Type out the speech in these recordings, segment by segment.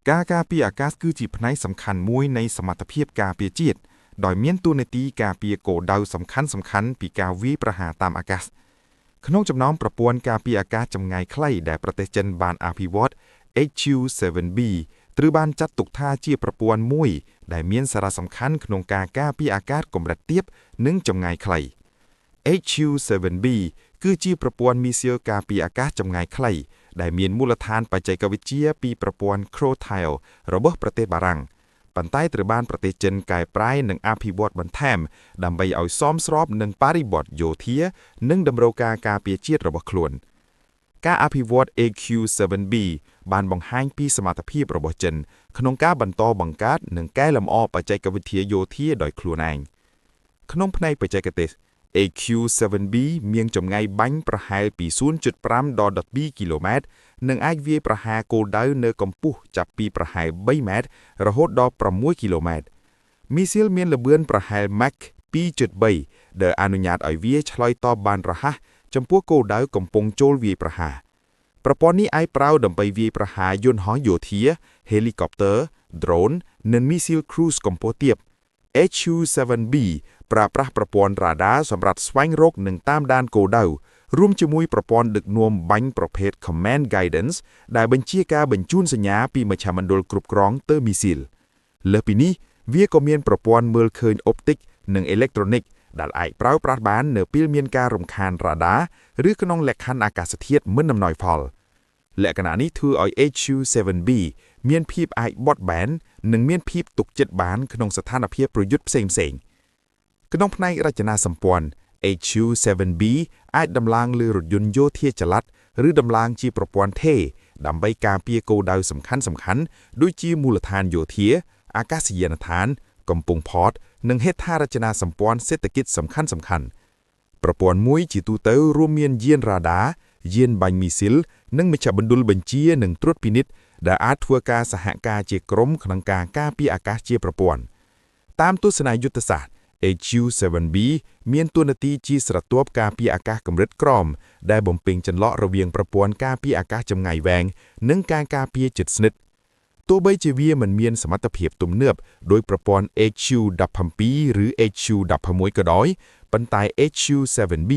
ការការពារអាកាសគឺជាផ្នែកសំខាន់មួយនៃសមត្ថភាពការពារជាតិដោយមានតួនាទីការពារគោលដៅសំខាន់សំខាន់ពីការវាយប្រហារតាមអាកាសក្នុងចំណោមប្រព័ន្ធការពារអាកាសចម្ងាយខ្លីដែលប្រទេសចិនបានអភិវឌ្ឍ HQ-7B ត្រូវបានចាត់ទុកថាជាប្រព័ន្ធមួយដែលមានសារៈសំខាន់ក្នុងការការពារអាកាសកម្រិតទាបនិងចម្ងាយខ្លី HQ-7B គឺជាប្រព័ន្ធមីស៊ីលការពារអាកាសចម្ងាយខ្លីដែលមានមូលដ្ឋានបច្ចេកវិទ្យាពីប្រព័ន្ធ Crotale របស់ប្រទេសបារាំងប៉ុន្តែត្រូវបានប្រទេសចិនកែប្រែនិងអភិវឌ្ឍបន្ថែមដើម្បីឲ្យសមស្របនឹងបរិបទយោធា និងតម្រូវការការពារជាតិរបស់ខ្លួន ការអភិវឌ្ឍ AQ-7B បានបង្ហាញពីសមត្ថភាពរបស់ចិនក្នុងការបន្តបង្កើតនិងកែលម្អបច្ចេកវិទ្យាយោធាដោយខ្លួនឯងក្នុងផ្នែកបច្ចេកទេស AQ-7B មានចម្ងាយបាញ់ប្រហែលពី0.5ដល់12គីឡូម៉ែត្រនិងអាចវាយប្រហារគោលដៅនៅកម្ពស់ចាប់ពីប្រហែល3ម៉ែត្ររហូតដល់6គីឡូម៉ែត្រមីស៊ីលមានល្បឿនប្រហែល Mach 2.3ដែលអនុញ្ញាតឲ្យវាឆ្លើយតបបានរហ័សចំពោះគោលដៅកំពុងចូលវាយប្រហារប្រព័ន្ធនេះអាចប្រើដើម្បីវាយប្រហារយន្តហោះយោធា ហេលីកុបទ័រ ដ្រូន និងមីស៊ីល cruise កម្ពស់ទាប HQ-7B ប្រើប្រាស់ប្រព័ន្ធរ៉ាដាសម្រាប់ស្វែងរកនិងតាមដានគោលដៅរួមជាមួយប្រព័ន្ធដឹកនាំបាញ់ប្រភេទ Command Guidance ដែលបញ្ជាការបញ្ជូនសញ្ញាពីមជ្ឈមណ្ឌលគ្រប់គ្រងទៅមីស៊ីលលើសពីនេះវាក៏មានប្រព័ន្ធមើលឃើញអុបទិកនិងអេឡិចត្រូនិកដែលអាចប្រើប្រាស់បាននៅពេលមានការរំខានរ៉ាដាឬក្នុងលក្ខខណ្ឌអាកាសធាតុមិនអំណោយផលលក្ខណៈនេះធ្វើឲ្យ HQ-7B មានភាពអាចបត់បែននិងមានភាពទុកចិត្តបានក្នុងស្ថានភាពប្រយុទ្ធផ្សេងៗក្នុងផ្នែករចនាសម្ព័ន្ធ HQ-7B អាចដំឡើងលើរថយន្តយោធាចល័តឬដំឡើងជាប្រព័ន្ធថេរដើម្បីការពារគោលដៅសំខាន់ៗដូចជាមូលដ្ឋានយោធា អាកាសយានដ្ឋាន កំពង់ផត និងហេដ្ឋារចនាសម្ព័ន្ធសេដ្ឋកិច្ចសំខាន់ៗប្រព័ន្ធមួយជាទូទៅរួមមានយានរ៉ាដាយានបាញ់មីស៊ីលនិងមជ្ឈមណ្ឌលបញ្ជានិងត្រួតពិនិត្យដែលអាចធ្វើការសហការជាក្រុមក្នុងការការពារអាកាសជាប្រព័ន្ធតាមទស្សនយុទ្ធសាស្ត្រ HQ-7B មានតួនាទីជាស្រទាប់ការពារអាកាសកម្រិតក្រោមដែលបំពេញចន្លោះរវាងប្រព័ន្ធការពារអាកាសចម្ងាយវែងនិងការការពារជិតស្និទ្ធទោះបីជាវាមិនមានសមត្ថភាពទំនើបដោយប្រព័ន្ធ HQ-17 ឬ HQ-16 ក៏ដោយប៉ុន្តែ HQ-7B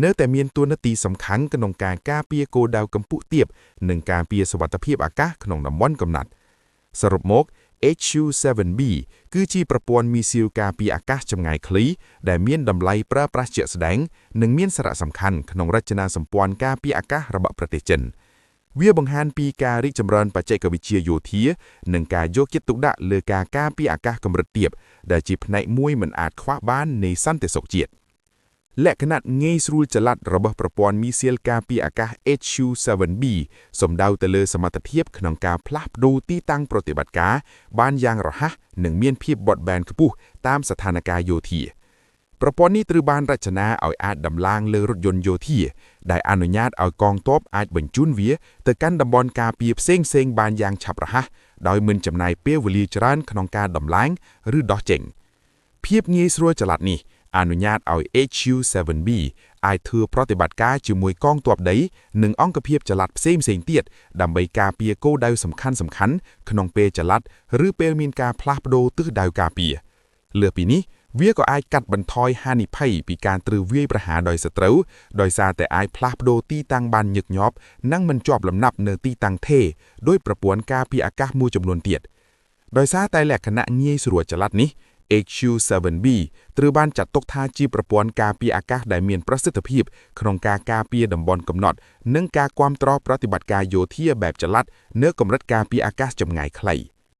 នៅតែមានតួនាទីសំខាន់ក្នុងការការពារគោលដៅកម្ពស់ទាបនិងការពារសុវត្ថិភាពអាកាសក្នុងតំបន់កំណត់សរុបមក HQ-7B គឺជាប្រព័ន្ធមីស៊ីលការពារអាកាសចម្ងាយខ្លីដែលមានតម្លៃប្រើប្រាស់ជាក់ស្ដែងនិងមានសារៈសំខាន់ក្នុងរចនាសម្ព័ន្ធការពារអាកាសរបស់ប្រទេសចិនវាបង្ហាញពីការរីកចម្រើនបច្ចេកវិទ្យាយោធានិងការយកចិត្តទុកដាក់លើការការពារអាកាសកម្រិតទាបដែលជាផ្នែកមួយមិនអាចខ្វះបាននៃសន្តិសុខជាតិលក្ខណៈងាយស្រួលចល័តរបស់ប្រព័ន្ធមីស៊ីលការពារអាកាស HQ-7B សំដៅទៅលើសមត្ថភាពក្នុងការផ្លាស់ប្ដូរទីតាំងប្រតិបត្តិការបានយ៉ាងរហ័សនិងមានភាពបត់បែនខ្ពស់តាមស្ថានភាពយោធាប្រព័ន្ធនេះត្រូវបានរចនាឲ្យអាចដំឡើងលើរថយន្តយោធាដែលអនុញ្ញាតឲ្យកងទ័ពអាចបញ្ជូនវាទៅកាន់តំបន់ការពារផ្សេងៗបានយ៉ាងឆាប់រហ័សដោយមិនចំណាយពេលវេលាច្រើនក្នុងការដំឡើងឬដោះចេញភាពងាយស្រួលចល័តនេះអនុញ្ញាតឲ្យ HQ-7B អាចធ្វើប្រតិបត្តិការជាមួយកងទ័ពដីនិងអង្គភាពចល័តផ្សេងៗទៀតដើម្បីការពារគោលដៅសំខាន់ៗក្នុងពេលចល័តឬពេលមានការផ្លាស់ប្ដូរទិសដៅការពារលើសពីនេះវាក៏អាចកាត់បន្ថយហានិភ័យពីការត្រូវវាយប្រហារដោយសត្រូវដោយសារតែអាចផ្លាស់ប្ដូរទីតាំងបានញឹកញាប់និងមិនជាប់លំដាប់នៅទីតាំងថេរដោយប្រព័ន្ធការពារអាកាសមួយចំនួនទៀតដោយសារតែលក្ខណៈងាយស្រួលចល័តនេះ HQ-7B ត្រូវបានចាត់ទុកថាជាប្រព័ន្ធការពារអាកាសដែលមានប្រសិទ្ធភាពក្នុងការការពារតំបន់កំណត់និងការគាំទ្រប្រតិបត្តិការយោធាបែបចល័តនៅកម្រិតការពារអាកាសចម្ងាយខ្លី។